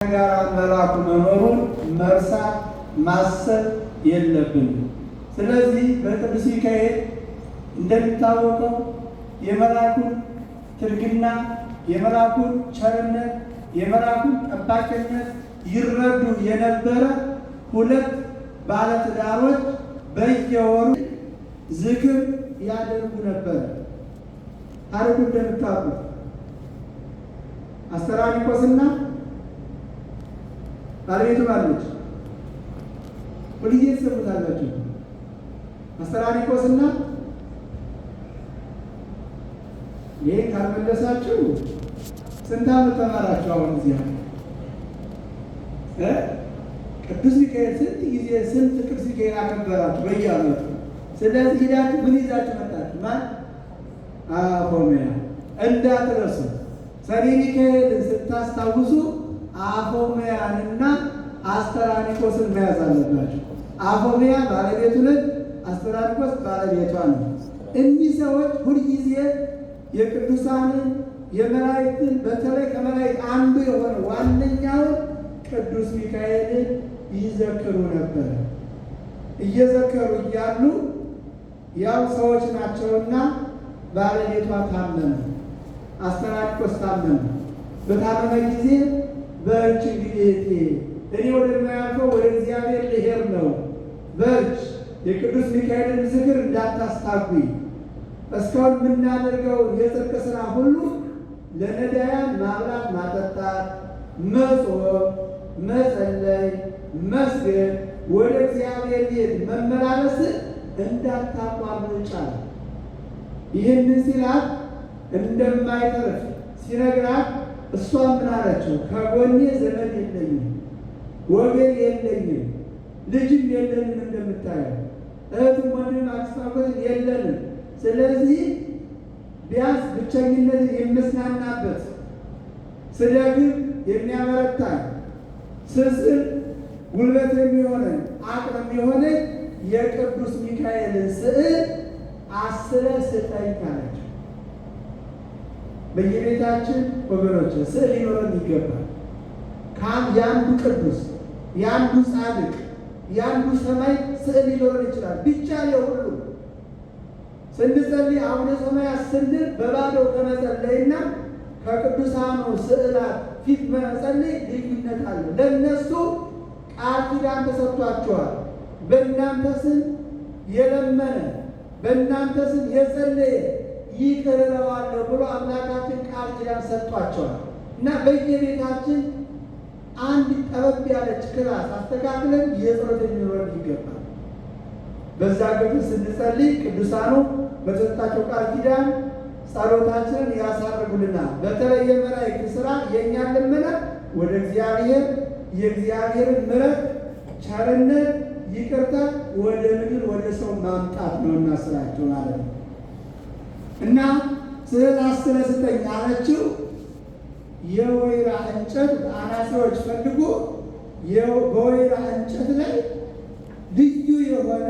ጋር መላኩ መኖሩን መርሳት ማሰብ የለብንም። ስለዚህ በቅዱስ ሚካኤል እንደሚታወቀው የመላኩን ትርግና፣ የመላኩን ቸርነት፣ የመላኩን ጠባቂነት ይረዱ የነበረ ሁለት ባለትዳሮች በየወሩ ዝክር ያደርጉ ነበር። ታሪኩ እንደምታውቁት አስተራኒቆስና ባለቤቱ ባለች ሁልጊዜ ትሰሙታላችሁ። አስተራኒቆስና ይሄ ካልመለሳችሁ ስንት ዓመት ተማራችሁ? አሁን እዚያ ቅዱስ ሚካኤል ስንት ጊዜ ስንት ቅዱስ ሚካኤል አከበራችሁ በየዓመቱ። ስለዚህ ሂዳችሁ ምን ይዛችሁ መጣችሁ? ማን አፎሚያ እንዳትረሱ። ሰኔ ሚካኤልን ስታስታውሱ አፎሚያንና አስተራኒቆስን መያዝ አለባችሁ። አፎሚያ ባለቤቱ ነች፣ አስተራኒቆስ ባለቤቷ ነው። እኒህ ሰዎች ሁልጊዜ የቅዱሳንን የመላእክትን በተለይ ከመላእክት አንዱ የሆነ ዋነኛውን ቅዱስ ሚካኤልን ይዘክሩ ነበር። እየዘከሩ እያሉ ያው ሰዎች ናቸውና ባለቤቷ ታመመ፣ አስተራኒቆስ ታመመ። በታመመ ጊዜ በርች እንግዲህ እህቴ እኔ ወደማያልፈው ወደ እግዚአብሔር ልሄድ ነው፣ በርች የቅዱስ ሚካኤልን ዝክር እንዳታስታጉኝ፣ እስካሁን የምናደርገው የጽድቅ ስራ ሁሉ ለነዳያን ማብላት፣ ማጠጣት፣ መጾም፣ መጸለይ፣ መስገድ፣ ወደ እግዚአብሔር ቤት መመላለስን እንዳታቋርጫ። ይህንን ሲላት እንደማይተርፍ ሲነግራት እሷም ምን አለችው? ከጎኔ ዘመድ የለኝም፣ ወገን የለኝም፣ ልጅም የለንም፣ እንደምታየው እህትም ወንድም አክስት አጎትም የለንም። ስለዚህ ቢያንስ ብቸኝነትን የምጽናናበት፣ ስደክም የሚያበረታኝ፣ ስዝል ጉልበት የሚሆነኝ፣ አቅም የሚሆነኝ የቅዱስ ሚካኤልን ስዕል አስለ ስጠኝ አለችው። በየቤታችን ወገኖች ስዕል ሊኖረን ይገባል። የአንዱ ቅዱስ፣ የአንዱ ጻድቅ፣ የአንዱ ሰማይ ስዕል ሊኖረን ይችላል። ብቻ የሁሉ ስንጸልይ አቡነ ሰማያት ስንል በባዶ ከመጸለይና ከቅዱሳኑ ስዕላት ፊት መጸለይ ልዩነት አለ። ለእነሱ ቃል ኪዳን ተሰጥቷቸዋል። በእናንተ ስም የለመነ፣ በእናንተ ስም የጸለየ ይቅር እለዋለሁ ብሎ አምላካችን ቃል ኪዳን ሰጥቷቸዋል። እና በየቤታችን አንድ ጠበብ ያለች class አስተካክለን የጸሎት ሊኖረን ይገባል። በዛ ክፍል ስንጸልይ ቅዱሳኑ በተሰጣቸው ቃል ኪዳን ጸሎታችንን ያሳርጉልናል። በተለይ የመላእክት ስራ የእኛን ልመና ወደ እግዚአብሔር፣ የእግዚአብሔርን ምሕረት፣ ቸርነት፣ ይቅርታ ወደ ምድር ወደ ሰው ማምጣት ነውና ስራቸው ማለት ነው። እና ስዕል አስለ ስጠኝ አለችው። የወይራ እንጨት አናጺዎች ፈልጎ በወይራ እንጨት ላይ ልዩ የሆነ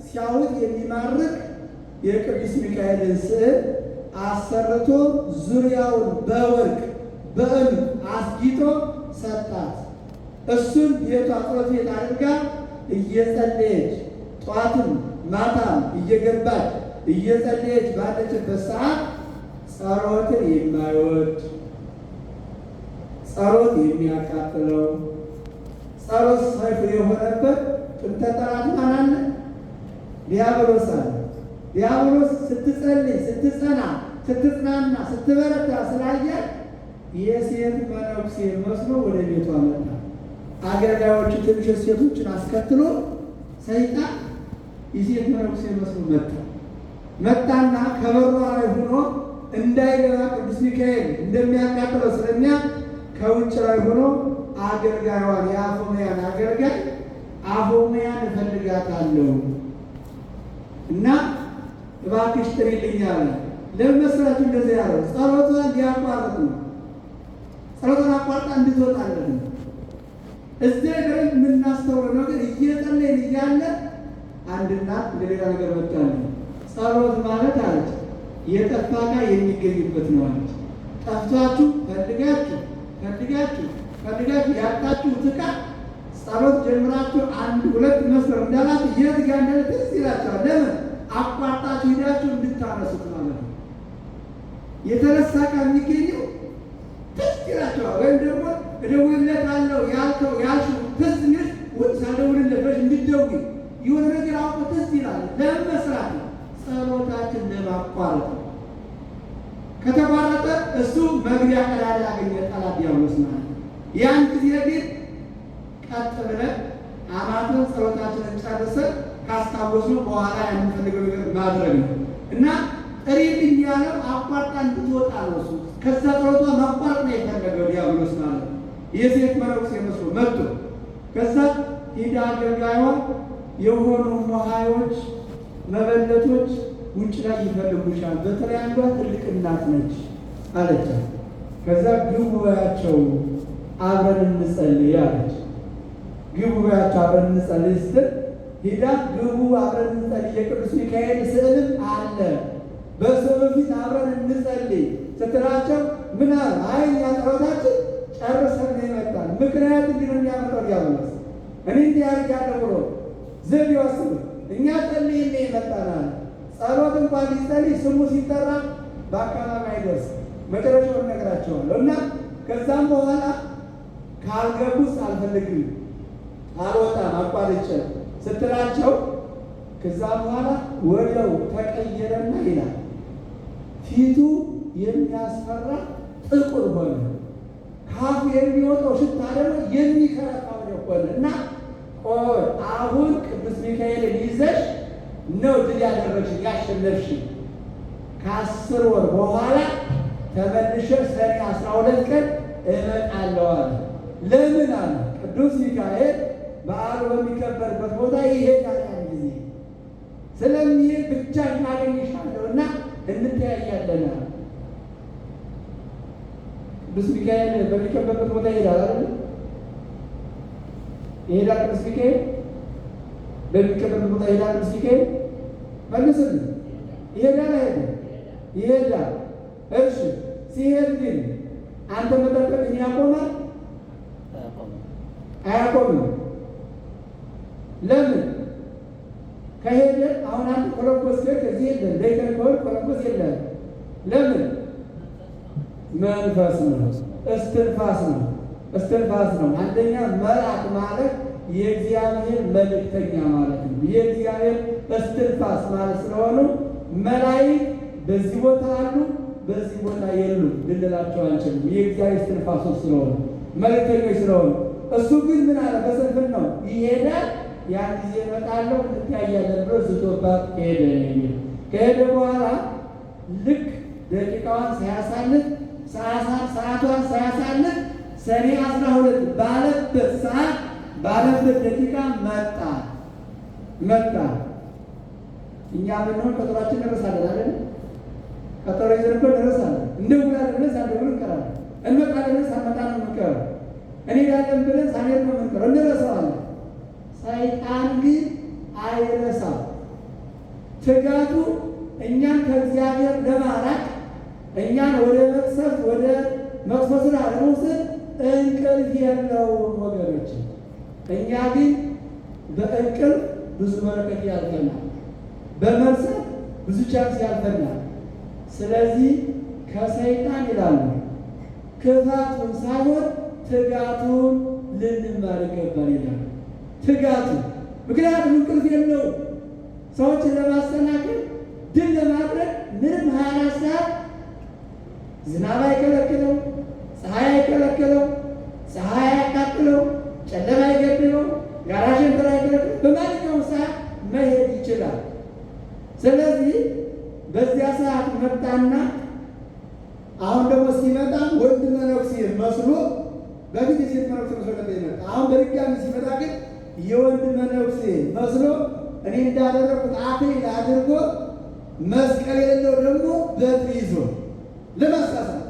ሲያዩት የሚማርክ የቅዱስ ሚካኤልን ስዕል አሰርቶ ዙሪያውን በወርቅ በዕንቁ አስጊጦ ሰጣት። እሱን ቤቷ ጸሎት ቤት አድርጋ እየጸለየች ጠዋትም ማታም እየገባች እየጸለየች ባለችበት ሰዓት ጸሎትን የማይወድ፣ ጸሎት የሚያቃጥለው፣ ጸሎት ሰይፍ የሆነበት ጥንተ ጠላት ማን አለ? ዲያብሎስ አለ። ዲያብሎስ ስትጸልይ፣ ስትጸና፣ ስትጽናና፣ ስትበረታ ስላያት የሴት መነኩሴ መስሎ ወደ ቤቷ መጣ። አገልጋዮቹ ትንሽ ሴቶችን አስከትሎ ሰይጣን የሴት መነኩሴ መስሎ መጣ። መጣና ከበሯ ላይ ሆኖ እንዳይገባ ቅዱስ ሚካኤል እንደሚያቃጥለው ስለሚያውቅ ከውጭ ላይ ሆኖ አገልጋዩን የአፎምያን አገልጋይ አፎምያን እፈልጋታለሁ እና እባክሽ ጥሪልኝ አለ። ለምን መሰላችሁ እንደዚህ ያለው? ጸሎቷን ሊያቋርጥ ነው። ጸሎቷን አቋርጣ እንድትወጣለን ነው። እዚያ ላይ የምናስተውለው ነገር እየጸለይን እያለ አንድ እናት ለሌላ ነገር መጣለ። ጸሎት ማለት አለች የጠፋ ዕቃ የሚገኝበት ነው አለች። ጠፍቷችሁ ፈልጋችሁ ፈልጋችሁ ፈልጋችሁ ያጣችሁት ዕቃ ጸሎት ጀምራችሁ አንድ ሁለት መስመር እንዳላችሁ የት ጋር እንዳለ ትዝ ይላችኋል። ለምን አቋርጣችሁ ሂዳችሁ እንድታነሱት ማለት ነው። የተረሳ ዕቃ የሚገኘው ትዝ ይላችኋል። ወይም ደግሞ እደውልለታለሁ ያልከው ያልሽው ትዝ የሚልሽ ወይ ሳልደውልለት ብለሽ እንድትደውይ የሆነ ነገር አውቆ ትዝ ይላል። ለምን መስራት ነው? ጸሎታችን ለማቋረጥ ነው። ከተቋረጠ እሱ መግቢያ ቀዳዳ ያገኘ ጠላት ዲያብሎስ ማለት ነው። ያን ጊዜ ግን ቀጥ ብለን አማቱን ጸሎታችንን ጨርሰን ካስታወስነው በኋላ የምንፈልገው ነገር ማድረግ ነው እና ጥሪልኝ ያለው አቋርጣ እንድትወጣ ነው። እሱ ከዛ ጸሎቷ ማቋረጥ ነው የፈለገው ዲያብሎስ ማለት ነው። የሴት መነኩሴ መስሎ መጥቶ ከዛ ሂዳ አገልጋይዋ የሆኑ መሃዮች መበለቶች ውጭ ላይ ይፈልጉሻል፣ በተለይ አንዷ ትልቅ እናት ነች አለቻት። ከዛ ግቡ በያቸው አብረን እንጸልይ አለች። ግቡ በያቸው አብረን እንጸልይ ስትል ሂዳ ግቡ አብረን እንጸልይ፣ የቅዱስ ሚካኤል ስዕልም አለ በስዕሉ ፊት አብረን እንጸልይ ስትላቸው ምን አለ? አይ እኛ ጸሎታችን ጨርሰን ነው የመጣን። ምክንያት እንዲህ ነው የሚያመጣው ዲያብሎስ። እኔ እንዲህ አድርጋለሁ ብሎ ዝም ይወስዱ። እኛ ጸልይን ነው የመጣን አለ። ጸሎት እንኳን ሊጸልይ ስሙ ሲጠራ በአካባቢ አይደርስም። መጨረሻውን እነግራቸዋለሁ። እና ከዛም በኋላ ካልገቡስ አልፈልግም አልወጣም አቋርጬ ስትላቸው ከዛ በኋላ ወዲያው ተቀየረና ይላል ፊቱ የሚያስፈራ ጥቁር ሆነ። ካፉ የሚወጣው ሽታ ደግሞ የሚከረፋ ሆነ እና ቆይ አሁን ቅዱስ ሚካኤልን ይዘሽ ነው ድል ያደረግሽ ያሸነፍሽ። ከ10 ወር በኋላ ተመልሼ ሰኔ 12 ቀን እመጣለሁ አለ። ለምን አለ? ቅዱስ ሚካኤል በዓሉ በሚከበርበት ቦታ ይሄዳል። ያን ጊዜ ስለሚሄድ ብቻሽን አገኝሻለሁ እና እንተያያለን አለ። ቅዱስ ሚካኤል በሚከበርበት ቦታ ይሄዳል አይደል? ይሄዳል። ቅዱስ ሚካኤል በሚከበርበት ቦታ ይሄዳል። ቅዱስ ሚካኤል መልስልኝ። ይሄዳል አይሄድም? ይሄዳል። እሺ ሲሄድ ግን አንተ መጠበቅህን ያቆማል? አያቆምም። ለምን? ከሄደ አሁን አንተ ኮሎምቦስ ከሄድክ እዚህ የለም፣ ዳይተን ከሆንክ ኮሎምቦስ የለም። ለምን? መንፈስ ነው፣ እስትንፋስ ነው፣ እስትንፋስ ነው። አንደኛ መልአክ ማለት የእግዚአብሔር መልእክተኛ ማለት ነው። የእግዚአብሔር እስትንፋስ ማለት ስለሆኑ መላእክት በዚህ ቦታ አሉ፣ በዚህ ቦታ የሉም ልንላቸው አንችልም። የእግዚአብሔር እስትንፋሶች ስለሆኑ መልእክተኞች ስለሆኑ። እሱ ግን ምን አለ? በስንፍናው ይሄዳል። ያን ጊዜ እመጣለሁ እንተያያለን ብሎ ዝቶባት ሄደ ነው የሚለው። ከሄደ በኋላ ልክ ደቂቃዋን ሳያሳልፍ ሰዓቷን ሳያሳልፍ ሰኔ 12 ባለበት ሰዓት ባለበት ደቂቃ መጣ መጣ። እኛ ብንሆን ቀጠሯችን እንረሳለን አይደል? ቀጠሮ ይዘን እኮ እንረሳለን። እንደውላለን ብለን ሳንደውል እንቀራለን። እንመጣለን ብለን ሳንመጣ ነው የምንቀረው። እንሄዳለን ብለን ሳንሄድ ነው የምንቀረው። እንረሳዋለን። ሰይጣን ግን አይረሳም። ትጋቱ እኛን ከእግዚአብሔር ለማራቅ እኛን ወደ መቅሰፍት ወደ መጥፎ ስራ ለመውሰድ እንቅልፍ የለውም ወገኖች። እኛ ግን በእንቅልፍ ብዙ በረከት ያልፈናል፣ በመርሳት ብዙ chance ያልፈናል። ስለዚህ ከሰይጣን ይላሉ ክፋቱን ሳይሆን ትጋቱን ልንማር ይገባል ይላሉ። ትጋቱ ምክንያቱም እንቅልፍ የለውም። ሰዎችን ለማሰናከል ድል ለማድረግ ምንም 24 ሰዓት ዝናብ አይከለክለው፣ ፀሐይ አይከለክለው፣ ፀሐይ አያቃጥለው፣ ጨለማ አይገድለው፣ ጋራ ሸንተረር አይከለክለው። በማንኛውም ሰዓት መሄድ ይችላል። ስለዚህ በዚያ ሰዓት መጣና አሁን ደግሞ ሲመጣ ወንድ መነኩሴ መስሎ በፊት የሴት መነኩሴ መስሎ ነበር የመጣ። አሁን በድጋሚ ሲመጣ ግን የወንድ መነኩሴ መስሎ እኔ እንዳደረኩት አክሊል አድርጎ መስቀል የሌለው ደግሞ በትር ይዞ ለማሳሳት።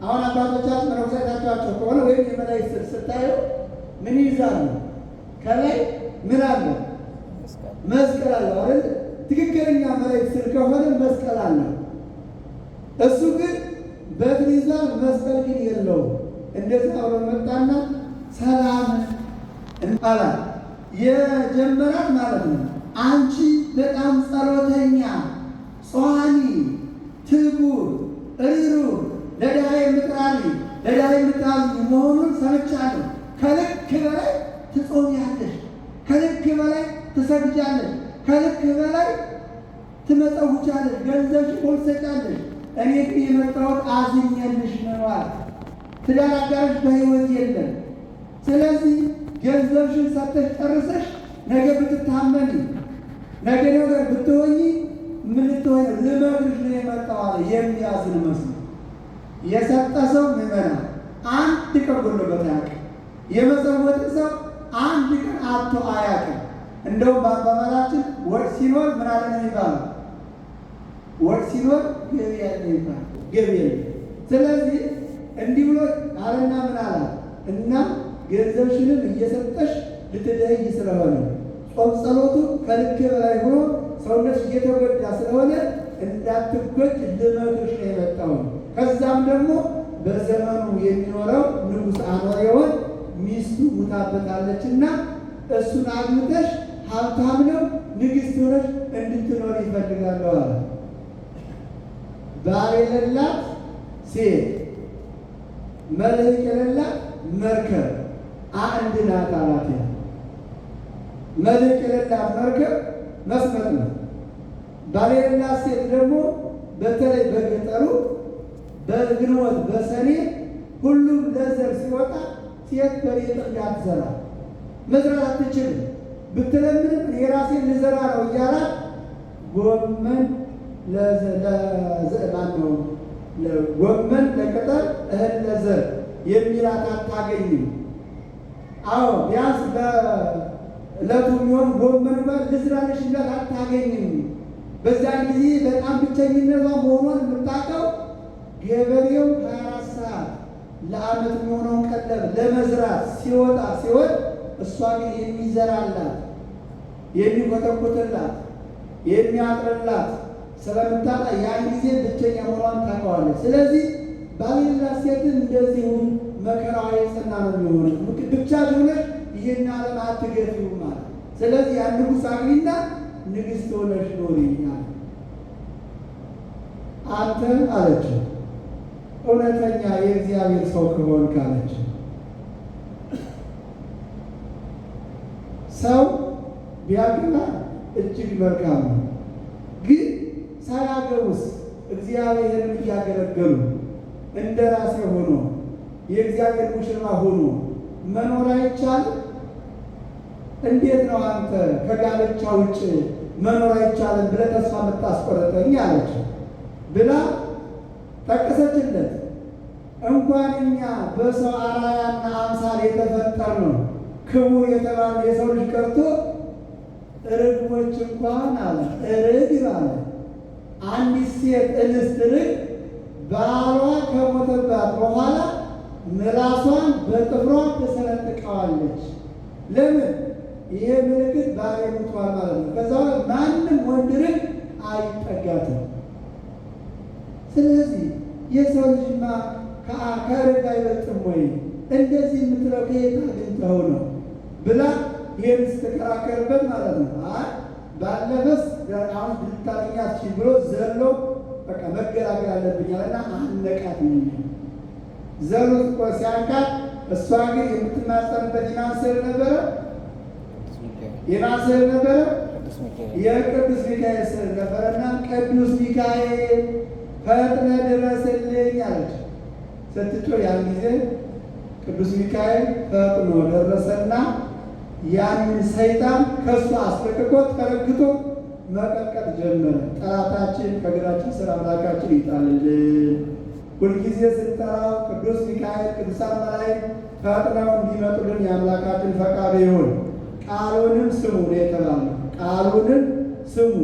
አሁን አባቶቻችን መነኮሳት አይታችኋቸው ከሆነ ወይም የመላእክት ስዕል ስታዩ ምን ይይዛሉ? ከላይ ምን አለ? መስቀል አለ አይደል? ትክክለኛ መላእክት ስዕል ከሆነ መስቀል አለ። እሱ ግን በትር ይዟል፣ መስቀል ግን የለውም። እንደዛ ብሎ መጣና ሰላም አላት። የጀመራት ማለት ነው። አንቺ በጣም ጸሎተኛ፣ ጾሃኒ፣ ትጉህ፣ ርኅሩህ፣ ለድሃ የምትራሪ ለድሃ የምታዝኚ መሆኑን ሰምቻለሁ። ከልክ በላይ ትጾሚያለሽ፣ ከልክ በላይ ትሰግጃለሽ፣ ከልክ በላይ ትመጸውቻለሽ፣ ገንዘብሽን ሁሉ ትሰጫለሽ። እኔ ግን የመጣሁት አዝኜልሽ ነው አለ። ትዳር አጋርሽ በሕይወት የለም። ስለዚህ ገንዘብሽን ሰጥተሽ ጨርሰሽ ነገ ብትታመሚ ነገ ነገር ብትሆኚ ምን ልትሆኚ ነው? ልመክርሽ ነው የመጣው አለ። የሚያዝን መስሎ የሰጠ ሰው ምዕመናን አንድ ቀን ጎሎበት አያውቅም። የመጸወተ ሰው አንድ ቀን አጥቶ አያውቅም። እንደውም በአባባላችን ወጭ ሲኖር ምን አለ ነው የሚባለው? ወጭ ሲኖር ገቢ ያለ ይባላል። ገቢ የለም። ስለዚህ እንዲህ ብሎ አለና ምን አላት እና ገንዘብሽንም እየሰጠሽ ልትደህይ ስለሆነ ጾም ጸሎቱ ከልክ በላይ ሆኖ ሰውነትሽ እየተጎዳ ስለሆነ እንዳትጎጅ ልመክርሽ ነው የመጣው። ከዛም ደግሞ በዘመኑ የሚኖረው ንጉሥ አኖሬዎን ሚስቱ ሙታበታለችና እሱን አግብተሽ ሀብታም ነው ንግሥት ሆነሽ እንድትኖር ይፈልጋለሁ አለ። ባል የሌላት ሴት መልህቅ የሌላት መርከብ አንድ ናት አላት። መልህቅ የሌላት መርከብ መስመጥ ነው። ባል የሌላት ሴት ደግሞ በተለይ በገጠሩ በግንቦት በሰኔ ሁሉም ለዘር ሲወጣ ሴት በሬ ጠምዳ አትዘራ፣ መዝራት አትችልም። ብትለምንም የራሴን ልዘራ ነው እያላት ጎመን ማነው ጎመን ለቅጠል እህል ለዘር የሚላት አታገኝም። አዎ ቢያንስ በዕለቱ የሚሆን ጎመን እንኳን ልዝራለሽ የሚላት አታገኝም። በዛን ጊዜ በጣም ብቸኝነቷ መሆኗን የምታውቀው ገበሬው 24 ሰዓት ለዓመት የሚሆነውን ቀለብ ለመዝራት ሲወጣ ሲወድ፣ እሷ ግን የሚዘራላት የሚኮተኩትላት የሚያጥርላት ስለምታጣ ያን ጊዜ ብቸኛ መሆኗን ታውቀዋለች። ስለዚህ ባል የሌላት ሴትን እንደዚሁ መከራዋ የጸና ነው የሚሆነው። ብቻ ሆነሽ ይህን ዓለም አትገፊውም ማለት። ስለዚህ ያን ንጉሥ አግቢና ንግሥት ሆነሽ ኖሪ አለ። አንተ አለችው እውነተኛ የእግዚአብሔር ሰው ከሆንክ አለችው። ሰው ቢያገባ እጅግ መልካም ነው። ግን ሳያገቡስ እግዚአብሔርን እያገለገሉ እንደ ራሴ ሆኖ የእግዚአብሔር ሙሽራ ሆኖ መኖር አይቻልም? እንዴት ነው አንተ ከጋብቻ ውጭ መኖር አይቻልም ብለህ ተስፋ የምታስቆርጠኝ? አለችው ብላ ጠቀሰችለት። እንኳን እኛ በሰው አርአያና አምሳል የተፈጠርነው ክቡር የተባለ የሰው ልጅ ቀርቶ ርግቦች እንኳን አለ ርግብ አለ አንዲት ሴት እንስት ርግብ ባሏ ከሞተባት በኋላ ምላሷን በጥፍሯ ትሰነጥቀዋለች። ለምን? ይሄ ምልክት ባሌ ሙቷል ማለት ነው። ከዛ ማንም ወንድ ርግብ አይጠጋትም። ስለዚህ የሰው ልጅማ ከርግብ አይበልጥም ወይ? እንደዚህ የምትለው ከየት አግኝተኸው ነው ብላ ይህን ስትከራከርበት ማለት ነው። አይ ባለፈስ አሁን ልታገኛት አትችይም ብሎ ዘሎ በቃ መገላገል አለብኝ አለና አነቃት። ዘሎ ሲያንቃት፣ እሷ ግን የምትማጸንበት የማን ስዕል ነበረ? የማን ስዕል ነበረ? የቅዱስ ሚካኤል ስዕል ነበረና ቅዱስ ሚካኤል ፈጥነህ ድረስልኝ አለች። ስትጮህ ያን ጊዜ ቅዱስ ሚካኤል ፈጥኖ ደረሰና ያንን ሰይጣን ከእሱ አስለቅቆ ተረግቶ መቀጥቀጥ ጀመረ። ጠላታችን ከእግራችን ስር አምላካችን ይጣልልን። ሁልጊዜ ስንጠራው ቅዱስ ሚካኤል፣ ቅዱሳን መላእክት ፈጥነው እንዲመጡልን የአምላካችን ፈቃድ ይሁን። ቃሉንም ስሙ ነው የተባለው። ቃሉንም ስሙ።